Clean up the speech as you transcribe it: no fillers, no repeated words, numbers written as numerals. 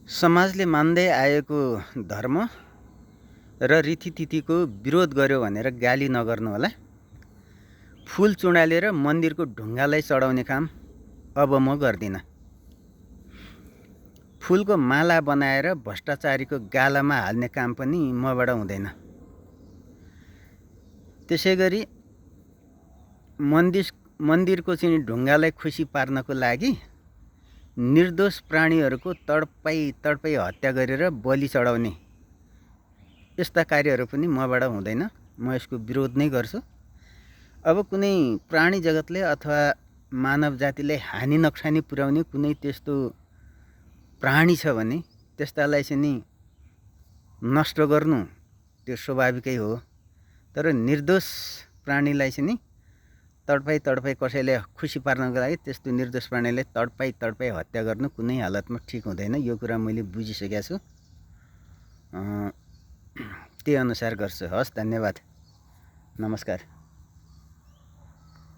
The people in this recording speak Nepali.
समाजले मान्दै आएको धर्म र रीतिथितिको विरोध गर्यो भनेर गाली नगर्नु होला। फुल चुडालेर मन्दिरको ढुङ्गालाई चढाउने काम अब म गर्दिनँ। फुलको माला बनाएर भ्रष्टाचारीको गालामा हाल्ने काम पनि मबाट हुँदैन। त्यसैगरी मन्दिरको चाहिँ ढुङ्गालाई खुसी पार्नको लागि निर्दोष प्राणीहरूको तडपाई हत्या गरेर बलि चढाउने यस्ता कार्यहरू पनि मबाट हुँदैन। म यसको विरोध नै गर्छु। अब कुनै प्राणी जगतले अथवा मानव जातिले हानि नोक्सानी पुर्याउने कुनै त्यस्तो प्राणी छ भने त्यस्तालाई चाहिँ नि नष्ट गर्नु त्यो स्वाभाविकै हो। तर निर्दोष प्राणीलाई चाहिँ नि तडपाई कसैले खुसी पार्नको लागि त्यस्तो निर्दोष प्राणीलाई तडपाई हत्या गर्नु कुनै हालतमा ठिक हुँदैन। यो कुरा मैले बुझिसकेको छु। त्यही अनुसार गर्छु। हस्, धन्यवाद, नमस्कार।